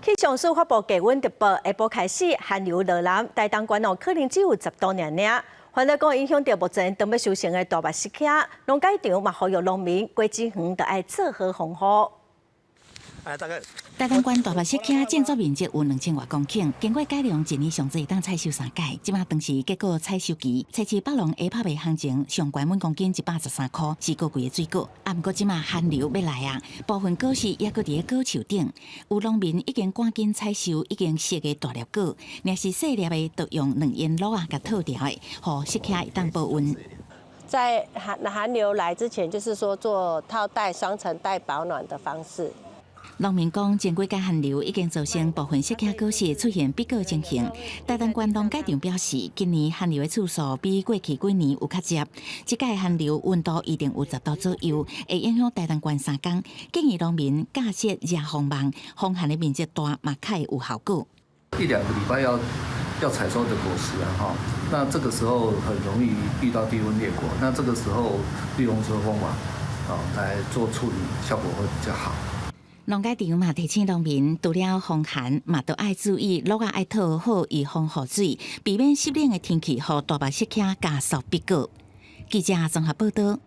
氣象署發布低溫特報，下晡開始寒流落南，台東縣哦可能只有10度爾爾。環來講影響著目前當欲收成的大麥釋迦，農改場嘛呼籲農民果子園著愛做好防護。台東縣大麥釋迦種植面積有2000外公頃，經過改良，一年上濟當採收三擺。這馬當是結果採收期，測試北農下拍賣行情上懸每公斤113塊，是高貴的水果。啊，毋過這馬寒流欲來啊，部分果實猶閣佇咧果樹頂，有農民已經趕緊採收已經熟的大粒果，若是細粒的，就用兩用橐仔共套牢的，予釋迦會當保溫。在寒流來之前，就是說做套袋雙層袋保暖的方式。農民講，前幾屆寒流已經造成部分釋迦果實出現癟果情形。台東縣農改場表示，今年寒流的次數比過去幾年有較捷。這屆寒流溫度一定有10度左右，會影響台東縣3工。建議農民架設熱風網，防寒的面積大，嘛較會有效果。一兩個禮拜要採收的果實啊，哈，那這個時候很容易遇到低溫裂果，那這個時候利用熱風網啊來做處理，效果會比較好。農改場嘛提醒農民，除了防寒，嘛都愛注意橐仔愛套好，預防雨水，避免濕冷的天氣，予大麥釋迦加速癟果。記者綜合報道。